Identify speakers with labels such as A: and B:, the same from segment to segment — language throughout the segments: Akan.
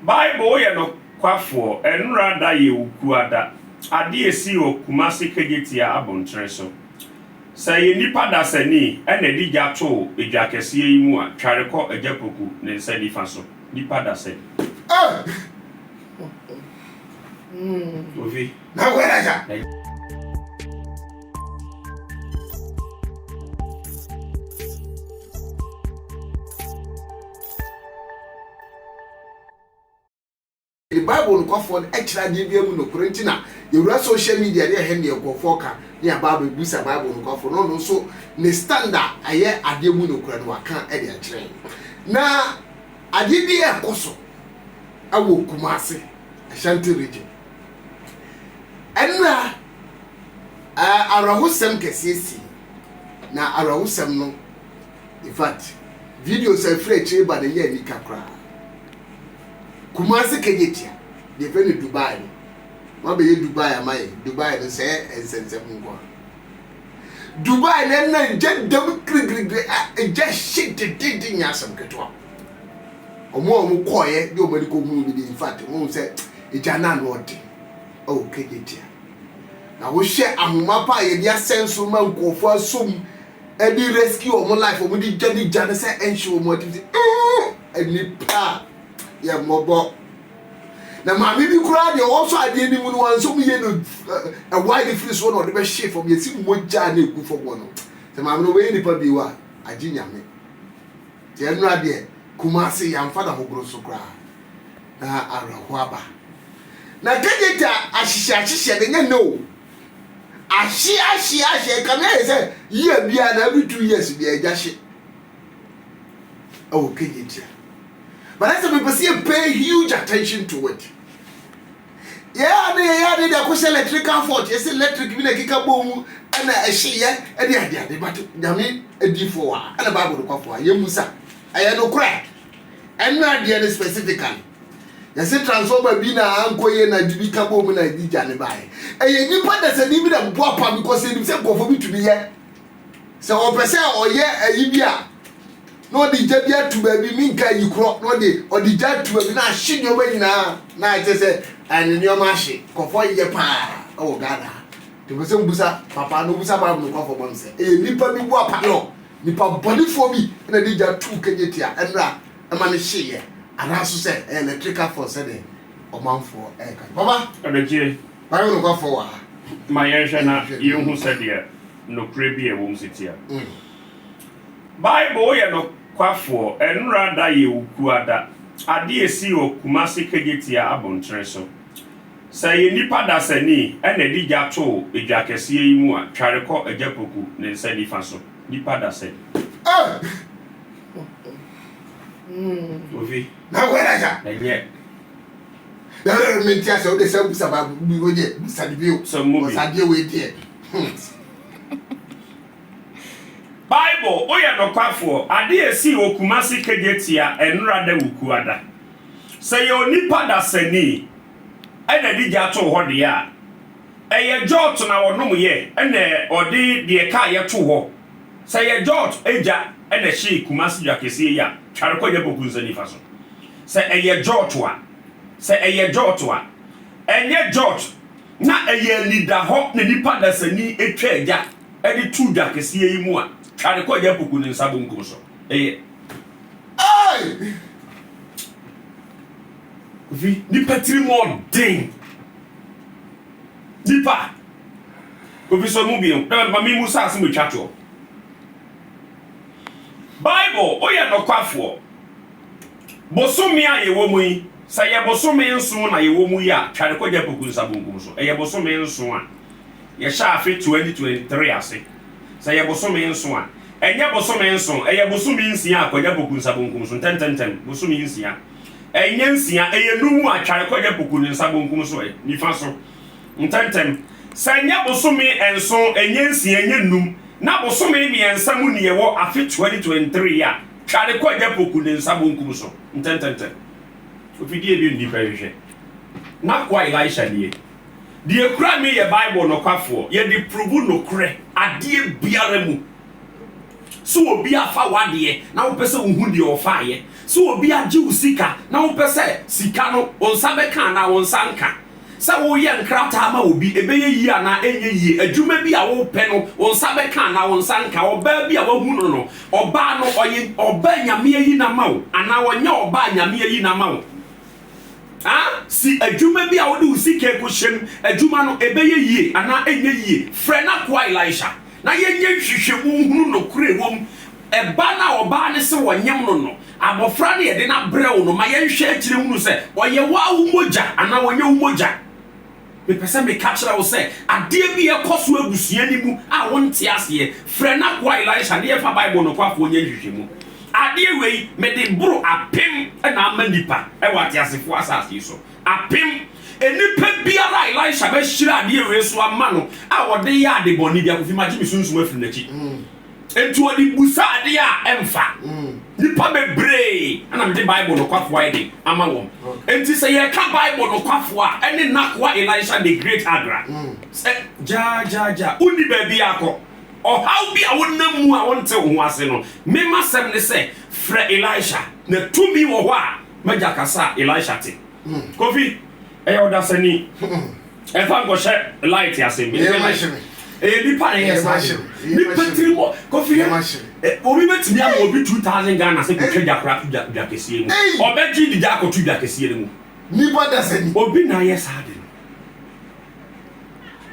A: Bible woyɛ nokwafoɔ, ɛnora da yɛ Wukuada, adeɛ ɛsii wɔ Kumasi Kejetia abontere so. Sɛ ɛyɛ nipa dasani na ɛde gya too edwa kɛseɛ yi mu a, tware kɔ Agya Poku ne nsa nifa so. Nipa dasani. Kofi.
B: Ne Bible nokwafoɔ no kyerɛ adeɛ biara mu nokorɛ nti na yɛwura social media ne yɛhwɛ deɛ nkurɔfoɔ ka ne yɛaba abɛbisa Bible nokwafoɔ no ɔno nso ne stand a ɛyɛ adeɛ mu nokorɛ no waka de akyerɛ yɛn. Na adeɛ bi ɛrekɔ so wɔ Kumasi, Ashanti region. Ɛnna awerɛhosɛm kɛseɛ sii na awerɛhosɛm no in fact videos a ɛfiri akyire ba no ɛnyɛ anika koraa. Kumasi Kejetia, deɛ yɛfrɛ no Dubai no, wɔabɛyɛ Dubai ama yɛn. Dubai no sɛ nsɛnsɛm nko ara. Dubai no ɛna gya dam kirikirikiri a egya hye dedede nyɛ asɛm ketewa. Wɔn a wɔn kɔɔeɛ de wɔn ani kɔhuu bi de in fact wɔn sɛ egya no ano ɔden ɛwɔ Kejetia. Na wohwɛ ahoma pa a yɛde asɛn so ma nkurɔfoɔ asom ɛde rescue wɔn life wɔn de gya ne gya no sɛ ɛnhye wɔn ati sɛ ɛɛ nipa a yɛ mmɔbɔ na maame bi koraa deɛ ɔsɔ adeɛ no mu no wansɔ mu yie no ɛwae ne firi soɔ na ɔde bɛhye fam yɛsi mogya na egu fam hɔ no sɛ maame no ɔbɛyɛ nipa bio a agye nyame deɛ nnora deɛ Kumase yɛamfa na hogoro so koraa na awerɛho aba na kegyeta ahyehyɛ ahyehyɛ de nyɛ nnɛ o ahye ahye ahye ɛkame ayɛ sɛ year biara na every 2 years biara agya hye ɛwɔ Kejetia. But ɛsɛ mepɛ sɛ yɛ pay huge attention to it. Yɛ ade yɛ ade de akɔhyɛ electrical fault yɛsɛ electric bi na ɛkeka bɔ mu ɛna ɛhyeyɛ ɛne ade ade but nyame adiifoɔ wɔ ha ɛna Bible nokwafoɔ a yɛmmusa ɛyɛ nokorɛ ɛno adeɛ no specifically yɛsɛ transformer bi na ankɔ yie na bi ka bɔ mu na ɛde gya ne baeɛ ɛyɛ nipa dasani bi na boa pa because yɛnim sɛ nkurɔfoɔ bi tumi yɛ Sɛ ɔpɛ sɛ ɔyɛ ayi bi a, na ɔde gya bi ato baabi, menka ayi korɔ, na ɔde ɔde gya ato baabi na ahye nneɛma nyinaa, na akyerɛ sɛ ɛne nneɛma ahye. Nkurɔfoɔ yɛ paa wɔ Ghana ha. Nti mepɛ sɛ mobisa papa na ɔbisa Bible nokwafoɔ ma me sɛ, ɛyɛ nnipa bi boapa no, nnipa bɔnefoɔ bi na ɛde gya too Kejetia ɛnora ɛma no hyeeɛ, anaa nso sɛ ɛyɛ electrical fault sɛdeɛ ɔmanfoɔ ɛreka no. Papa,
A: Ɔdɔgye.
B: Bible nokwafoɔ wɔ ha.
A: Ma yɛnhwɛ na yɛnhu sɛdeɛ nokorɛ bi a ɛwom si teɛ. Bible yɛ nokwafoɔ, ɛnora da yɛ Wukuada, adeɛ ɛsii wɔ Kumasi Kejetia abontere so. Sɛ ɛyɛ nipa dasani na ɛde gya too edwa kɛseɛ yi mu a, tware kɔ Agya Poku ne nsa nifa so. Nipa dasani. Kofi, ɛnyɛ.
B: Na mente asɛ wode sɛ bisa Bible bi wo deɛ bisa ne bio.
A: Sɛ mu bi.
B: Ɔsadeɛ wei deɛ.
A: Bible, Woyɛ nokwafoɔ. Ade a ɛsii wɔ Kumasi Kejetia ɛnnora da Wukuada. Sɛ ɛyɛ onipa dasani na ɛde gya too hɔ deɛ a, ɛyɛ jot na wɔnomyɛ na ɔde deɛ ɛkaeɛ too hɔ. Sɛ ɛyɛ jot gya na ɛhyee Kumasi dwa kɛseɛ yi a, tware kɔ Nyapoku nsa nifa so. Sɛ ɛyɛ jot a, sɛ ɛyɛ jot a, ɛnyɛ jot na ɛyɛ anidahɔ na nipa dasani twa agya de to dwa kɛseɛ yi mu a, twa no kɔ agya poku ne nsa bonkum so. Ɛyɛ.
B: Ei!
A: Kofi, nipa tirim ɔden. Nipa. Kofi sɔ mu bio. Na ma me mu sa asɛm atwa toɔ. Bible, woyɛ nokwafoɔ. Bosome a yɛwɔ mu yi, sɛ ɛyɛ bosome nson na yɛwɔ mu yi a, tware kɔgya poku nsa bonkum so. Ɛyɛ bosome nson a yɛhyɛ afe 2023 ase. Sɛ ɛyɛ bosome nson a, ɛnyɛ bosome nson, ɛyɛ bosome nsia a kɔgya poku nsa bonkum so ntɛntɛntɛm. Bosome nsia. Ɛnyɛ nsia, ɛyɛ num a tware kɔgya poku ne nsa bonkum so ɛ, nifa so. Ntɛntɛm. Sɛ ɛnyɛ bosome nson, ɛnyɛ nsia, ɛnyɛ num, na bosome mmiɛnsa mu ne yɛwɔ afe 2023 a, Tware kɔ Agya Poku ne nsa bonkum so ntɛntɛntɛm. Ofidie bi nnipa hwehwɛ. N'akoa Elisha nie. Deɛ ekura me yɛ Bible nokwafoɔ. Yɛde pruvu nokorɛ adeɛ biara mu. So obi afa w'adeɛ na wopɛ sɛ wohu deɛ ɔfaeɛ? Sɛ obi agye wo sika na wopɛ sɛ sika no wo nsa bɛka anaa wo nsa nka, sɛ woreyɛ nkrataa ama obi, ɛbɛyɛ yie anaa ɛnyɛ yie, adwuma bi a worepɛ no wo nsa bɛka anaa wo nsa nka, ɔbaa bi a woahu no no, ɔbaa no ɔyɛ ɔbaa a Nyame ayi no ama wo anaa ɔnyɛ ɔbaa a Nyame ayi no ama wo. Ah, si adwuma bi a wode wo sika rekɔhyɛ mu, adwuma no ɛbɛyɛ yie anaa ɛnyɛ yie, frɛ n'akoa Elisha na yɛnyɛ nhwehwɛmu nhunu nokorɛ ɛwɔ mu. Ɛba no a ɔbaa no se wɔnyem no no, abɔfra no yɛde no abrɛ wo no, ma yɛnhwɛ akyire nhunu sɛ ɔyɛ wo ara wo mogya anaa ɔnyɛ wo mogya. Mepɛ sɛ meka kyerɛ wo sɛ adeɛ bi rekɔ so abusua no mu a wonte aseɛ. Frɛ n'akoa Elisha na yɛmfa Bible nokwafoɔ nyɛ nhwehwɛmu. Adeɛ wei, mede boro apem na ama nnipa wɔ ateasefoɔ asase yi so. Apem. Nnipa biara a Elisha bɛhyira adeɛ wei so ama no a ɔde yɛ adebɔne biara, Kofi, magye me sunsum afiri n'akyi. Enti ɔde busa adeɛ a ɛmfa. Nnipa bebree na mede Bible nokwafoɔ ayɛ den ama wɔn. Enti sɛ yɛka Bible nokwafoɔ a, ɛne n'akoa Elisha the Great Agra. Sɛ gyaa gyaa gyaa, wonni baabi akɔ. Ɔhaw bi a wonam mu a wonte wo ho ase no, me m'asɛm ne sɛ, frɛ Elisha. Na tumi wɔ hɔ a m'agya kasa a Elisha te. Kofi, ɛyɛ ɔdasani. Ɛfa nkɔhyɛ light ase. Ɛnyɛ light. Ɛyɛ nipa na ɛyɛ saa de. Nipa tiri mɔ. Kofi yɛ. Obi bɛtumi ama obi 2000 Ghana sɛ kɔtwa dwa koraa to dwa dwa kɛseɛ mu. Ɔbɛgye de dwa akɔto dwa kɛseɛ no mu.
B: Nipa dasani.
A: Obi na ayɛ saa de no.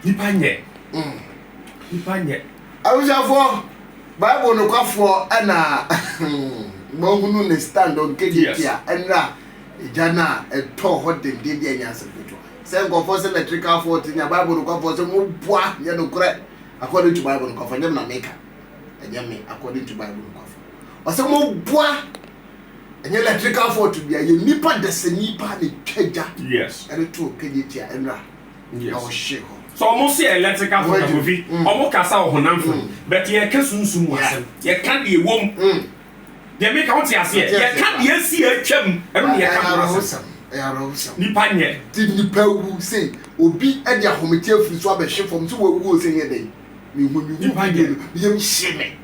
A: Nipa nyɛ. Nipa nyɛ.
B: Abusuafoɔ, Bible nokwafoɔ ɛna mahunu ne stand on KJT a ɛnra egya no a ɛtɔɔ hɔ denden deɛ ɛnyɛ asɛm ketewa. Sɛ nkurɔfoɔ sɛ electrical fault nya Bible nokwafoɔ sɛ mo boa nyɛ nokorɛ according to Bible nokwafoɔ nyɛ me na meka ɛnyɛ me according to Bible nokwafoɔ ɔsɛ mo boa ɛnyɛ electrical fault bia yɛ nipa dasani paa na twa gya ɛde to kegye tia ɛnra na ɔhye hɔ.
A: So ɔmo se electrical fault akofi ɔmo kasa wɔ honam fam but yɛka sunsum mu asɛm yɛka deɛ ɛwɔ mu. Deɛ meka wote aseɛ? Yɛka deɛ asi a atwam ɛno ne yɛka ho asɛm.
B: Ɛyɛ awerɛhosɛm.
A: Nipa nyɛ.
B: Ti nipa awu sei obi de ahomete afiri so abɛhwe fam sɛ wawu o sɛ nyɛ dɛn mehu mehu video no me yam hye me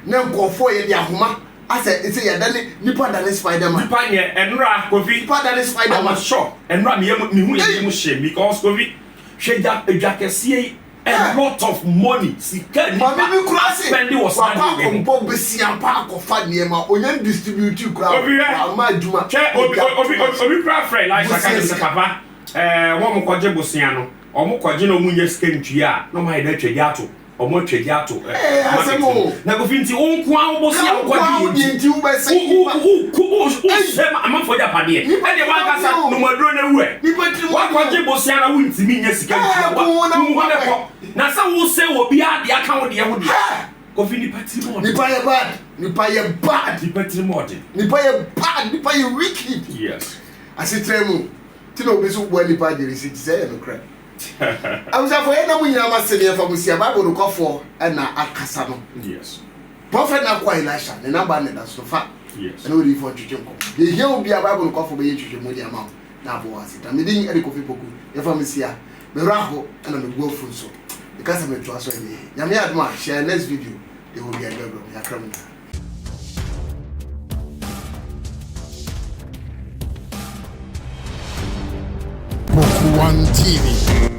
B: na nkurɔfoɔ yɛde ahoma asɛ sɛ yɛdane nipa dane spiderman.
A: Nipa nyɛ ɛnora Kofi.
B: Nipa dane spiderman.
A: I was shocked ɛnora me yam mehu yɛ yam hye because Kofi hwɛ gya edwa kɛseɛ yi. A lot of money, sika a nipa
B: Maame bi koraa se
A: spend wɔ saa
B: wakɔ
A: adeɛ wei ho.
B: akɔbɔ besia mpo akɔfa nneɛma, onya ndistribute koraa
A: Obi hwɛ,
B: wamma adwuma
A: hwɛ obi
B: agya
A: obi
B: too much.
A: obi koraa frɛ Elisha ka
B: Bosea
A: kyerɛ no sɛ
B: sika.
A: papa ɛɛ wɔn a wɔkɔgye bosea no, wɔkɔgye na wɔnnya sika ntua a na wɔayɛ dɛ atwa gya ato. Ɔmo atwa gya ato
B: Ee,
A: market
B: asɛm
A: no mu.
B: o.
A: Na Kofi nti wo nko ara wo bosea
B: Na wo nko
A: wokɔgye
B: ara
A: yɛ
B: wo deɛ
A: nti
B: nti wobɛsɛe
A: wo wo
B: nnipa.
A: wo ku wo
B: Ei!
A: wosɛe amanfoɔ agyapadeɛ.
B: Nnipa
A: Ɛdeɛ
B: tirim
A: w'ankasa
B: ɔden o.
A: nom aduro na wu ɛ.
B: Nnipa tirim ɔden o.
A: Woakɔgye bosea na wontumi nya sika ntua
B: Ɛɛ,
A: wa
B: ko wo na
A: kum
B: wo
A: hɔ na
B: kɔ
A: kɔ. Na sɛ wosɛe obiara deɛ aka wo deɛ ho deɛ.
B: Hɛ!
A: Kofi nnipa tirim ɔden.
B: Nnipa yɛ bad. Nnipa yɛ bad.
A: Nnipa tirim ɔden.
B: Nnipa yɛ bad. Nnipa yɛ wicked.
A: Yes.
B: Asetra mu nti na obi nso boa nnipa agye receipt sɛ ɛyɛ nokorɛ. Abusuafoɔ yɛda mo nyinaa mo ase ne yɛfa mo sia Bible nokwafoɔ na akasa no.
A: Yes.
B: Prophet Nakoa Elisha ne number na ɛda so no fa
A: Yes.
B: ɛne odiyifoɔ ntwetwe nkɔmmɔ. Deɛ ehia wo biara Bible nokwafoɔ bɛyɛ nhwehwɛmu de ama wo na aboa wo asetena. Me din de Kofi Poku yɛfa mo sia. Me werɛ aho ɛna me bo afu nso. Meka sɛ metoa so ɛnyɛ yie. Nyame adom a hyia yɛn next video deɛ ɛwɔ biara de bɛbrɛ mo. Yɛakra mo nyinaa.
C: Book One TV.